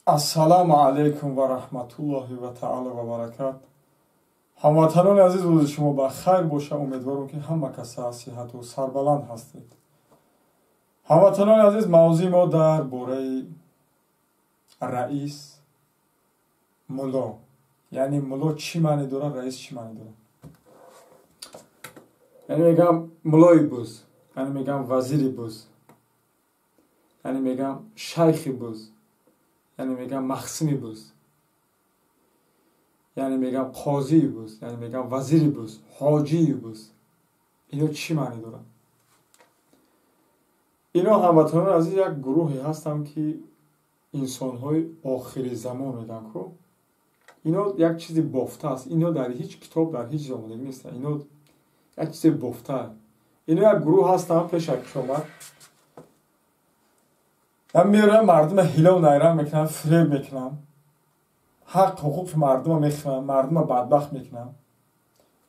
Ассалому алайкум ва раҳматуллоҳи ва таъоло ва баракат. Ҳамватанони азиз, рӯзи шумо ба хайр боша. Умедворам, ки ҳама каса сиҳату сарбаланд ҳастед. Ҳамватанони азиз, мавзӯи мо дар бораи раис, мулло, яъне мулло чӣ маъне дорад, раис чӣ маъне дорад. Яъне мегӯям муллои буз, яъне мегӯям вазири буз, яъне мегӯям шайхи буз, яъне мегӯям махсими буз, яъне мегӯям қозии буз, яъне мегӯям вазири буз, ҳоҷии буз. Ино чӣ маъне дорад? Ино, ҳамватанони азиз, як гурӯҳе ҳастанд, ки инсонҳои охири замон мегӯянд ку. Ино як чизи бофта аст. Ино дар ҳеҷ китоб, дар ҳеҷ ҷо омодагӣ нестанд. Ино як чизи бофта. Ино як гурӯҳ ҳастанд пеш аз қиёмат. Ман меорам, мардума ҳилову найранг мекунам, фиреб мекунам, ҳақ ҳуқуқи мардума мехӯрам, мардума бадбахт мекунам.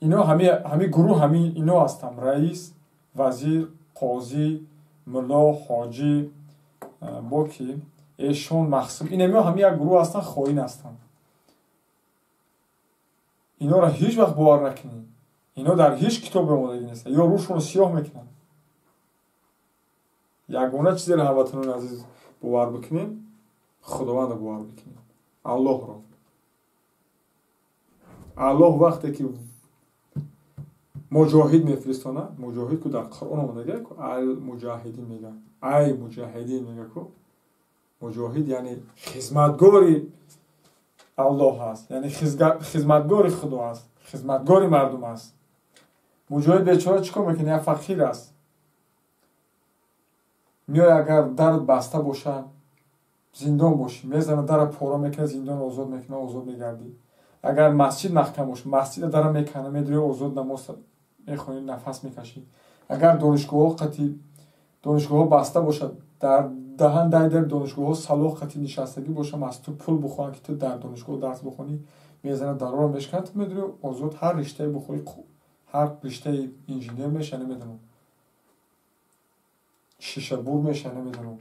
Ино ҳами гурӯҳ, ҳами ино ҳастам: раис, вазир, қозӣ, мулло, ҳоҷӣ, бо ки эшон, махсум. Инамиҳо ҳами як гурӯҳ ҳастанд, хоин ҳастанд. Инора ҳеҷ вақт бовар накунед. Ино дар ҳеҷ китобе омодагӣ нестанд. Ё рӯшонро сиёҳ мекунанд. Ягона чизеро, ҳамватанони азиз, бовар бикунем, Худовандро бовар бикунем, Аллоҳро. Аллоҳ вақте ки муҷоҳид мефиристонад, муҷоҳид ку дар Қуръон омадага ку, ал муҷоҳидин мега, ай муҷоҳидин мега ку. Муҷоҳид яъне хизматгори Аллоҳ аст, яъне хизматгори Худо аст, хизматгори мардум аст. Муҷоҳид бечора чӣ кор мекунад? Як фақир аст. Меояд, агар дарат баста бошад, зиндон бошӣ, мезанад, дара пора мекунад, зиндон озод мекунад, озод мегардӣ. Агар масҷид маҳкам бошад, масҷида дара мекана, медурӣ, озод намоз мехонӣ, нафас мекашӣ. Агар донишгоҳҳо қати донишгоҳҳо баста бошад, дар даҳан дай дар донишгоҳҳо салоҳ қати нишастагӣ бошам, аз ту пул бихоҳанд, ки ту дар донишгоҳ дарс бихонӣ, мезанад, дароро мешканад, ту медурӣ, озод ҳар риштае бихоҳӣ, ҳар риштаи инженер меша, намедонам, шишабур меша, намедонам,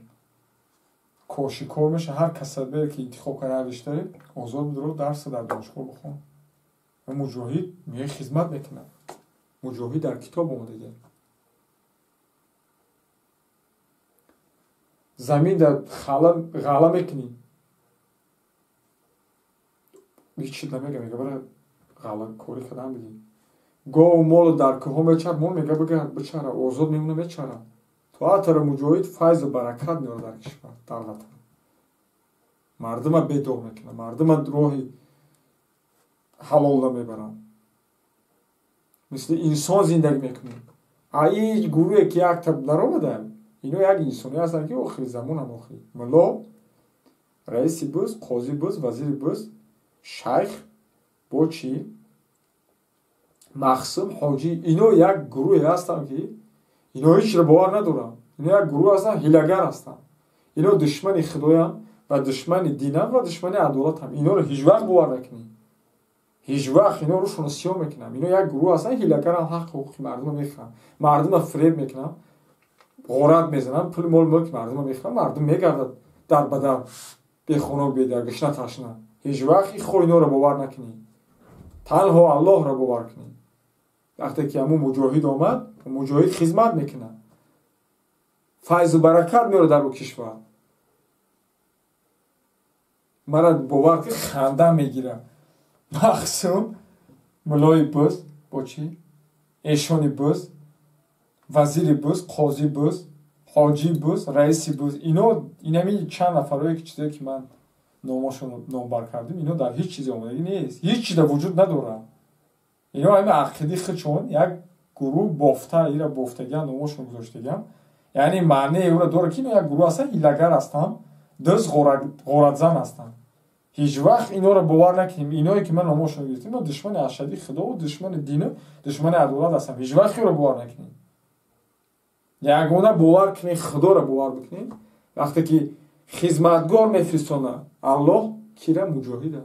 кошикор меша, ҳар касабе ки интихоб карда, ҳар риштае озод бидуро, дарса дар донишгоҳ бихон. Ва муҷоҳид меояд, хизмат мекунад. Муҷоҳид дар китоб омадага. Замин дар ғала мекунӣ, ҳеҷ чиз намега, мега бара ғала корӣ кардан бигӣ. Гову молу дар кӯҳҳо мечард, мол мега бичара, озод мемона, мечара. То атара муҷоҳид файзу баракат меорад дар кишвар, дар ватан. Мардума бедор мекунад, мардума роҳи ҳалолда мебаранд, мисли инсон зиндагӣ мекунем. Аи гурӯҳе ки якта даромада, ино як инсоне ҳастанд, ки охири замонам охири мулло, раиси буз, қози буз, вазири буз, шайх, бо чӣ, махсум, ҳоҷӣ. Ино як гурӯҳе ҳастанд, ки ино ҳечро бовар надоранд. Ино як гурӯҳ ҳастанд, ҳилагар ҳастанд. Ино душмани худоянд ва душмани динанд ва душмани адолатам. Иноро ҳеҷ вақт бовар накунед, ҳеҷ вақт. Ино рӯшонро сиёҳ мекунанд. Ино як гурӯҳ ҳастанд, ҳилагарам, ҳақ ҳуқуқи мардумро мехӯранд, мардумро фиреб мекунанд, ғорат мезананд, пули мол мулки мардумро мехӯранд. Мардум мегардад дар ба дар, бехона, бедар, гушна, ташна. Ҳеҷ вақт ихо иноро бовар накунед, танҳо Аллоҳро бовар кунед. Вақте ки ҳамун муҷоҳид омад, муҷоҳид хизмат мекунад, файзу баракат меорад дар ӯ кишвар. Мара бовар ки ханда мегирам. Махсум, муллои буз, бо чӣ, эшони буз, вазири буз, қози буз, ҳоҷии буз, раиси буз. Ино инами чанд нафарое ки чизое ки ман номошонро номбар кардем, ино дар ҳеҷ чизе омодагӣ нест, ҳеҷ чиза вуҷуд надоранд. Ино ҳами ақидаи худшон як гурӯҳ бофта, ира бофтагиам, номошон гузоштагиам, яъне маънее ӯро дорад, ки ино як гурӯҳ ҳастанд, ҳилагар ҳастанд, дӯз, ғоратзан ҳастанд. Ҳеҷ вақт инора бовар накунем. Иное ки ман номошонро гирифтем, ино душмани ашадии худову душмани дину душмани адолат ҳастанд. Ҳеҷ вақт иро бовар накунем. Ягона бовар кунем, Худоро бовар бикунем. Вақте ки хизматгор мефиристонад Аллоҳ, кира? Муҷоҳида.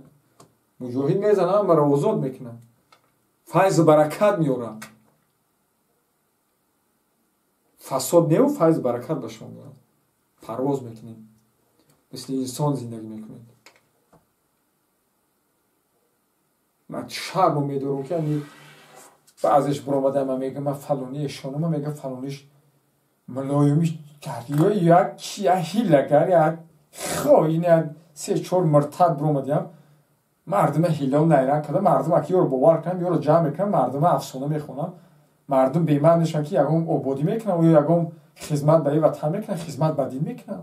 Муҷоҳид мезанад, ҳамаро озод мекунад, файзу баракат меорад. Фасод неву файзу баракат ба шумо меорад. Парвоз мекунем, мисли инсон зиндагӣ мекунед. Ман шарму медорам ки ами баъзеш баромада ман мегӯям ман фалони эшону ман мегӯям фалониш мулоюмиш ё як ҳилагар як хоин як се-чор муртад баромадиам мардума ҳилау найранг карда мардум аки ёро бовар кунам ёро ҷамъ мекунам мардума афсона мехонам мардум беман мешаванд ки ягон ободӣ мекунам ё ягон хизмат ба ватан мекунам хизмат ба дин мекунам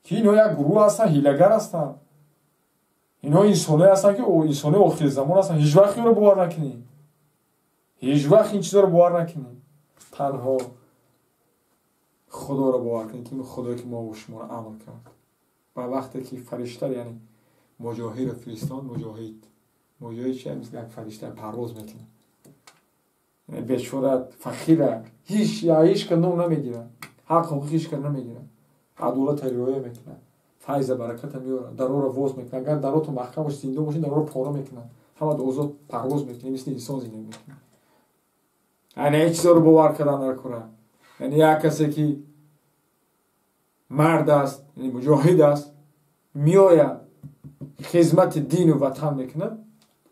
ки ино як гурӯҳ ҳастанд ҳилагар ҳастанд ино инсоное ҳастанд ки инсонои охирзамон ҳастанд ҳеҷ вақт ёро бовар накунӣ ҳеҷ вақт ин чизоро бовар накунӣ танҳо худоро бовар кунед ки худое ки мо шуморо амр кард ба вақте ки фаришта яъне муҷоҳидро фиристод муҷоҳид муҷоҳид чи мисли як фаришта парвоз мекунад бечора фақира ҳеҷ ка ном намегирад ҳақ ҳуқуқ ҳеҷ ка намегирад адолата риоя мекунад файза бараката меорад дароро воз мекунад агар дарото маҳкам бошад зиндон бошад дароро пора мекунад ҳамад озод парвоз мекунад мисли инсон зиндагӣ мекунад яъне ҳеҷ чизоро бовар кардан накунад яъне як касе ки мард аст яъне муҷоҳид аст меояд хизмати дину ватан мекунад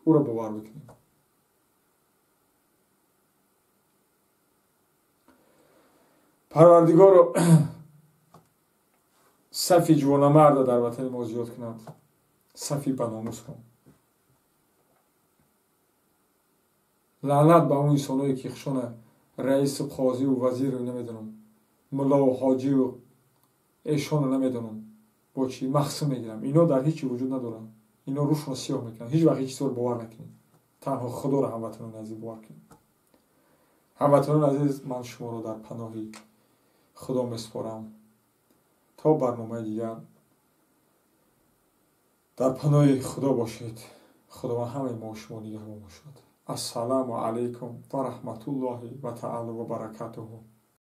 ӯро бовар бикунед. Парвардигоро сафи ҷавонамарда дар ватани мо зиёд кунад сафи баномусро. Лаънат ба он инсоное ки хушона раису қозиву вазиру намедонам муллову ҳоҷиву эшонро намедонам бо чӣ махсум мегирам ино дар ҳеҷ чи вуҷуд надоранд ино рӯшонро сиёҳ мекунанд ҳеҷ вақт ҳеҷ чизро бовар накунед танҳо худоро ҳамватанони азиз бовар кунед. Ҳамватанони азиз ман шуморо дар паноҳи худо месупорам то барномаи дигар дар паноҳи худо бошед. Худованд ҳамаи мо шумо нигаҳбон бошад. Ассалому алайкум ва раҳматуллоҳи ва таъало ва баракатуҳу.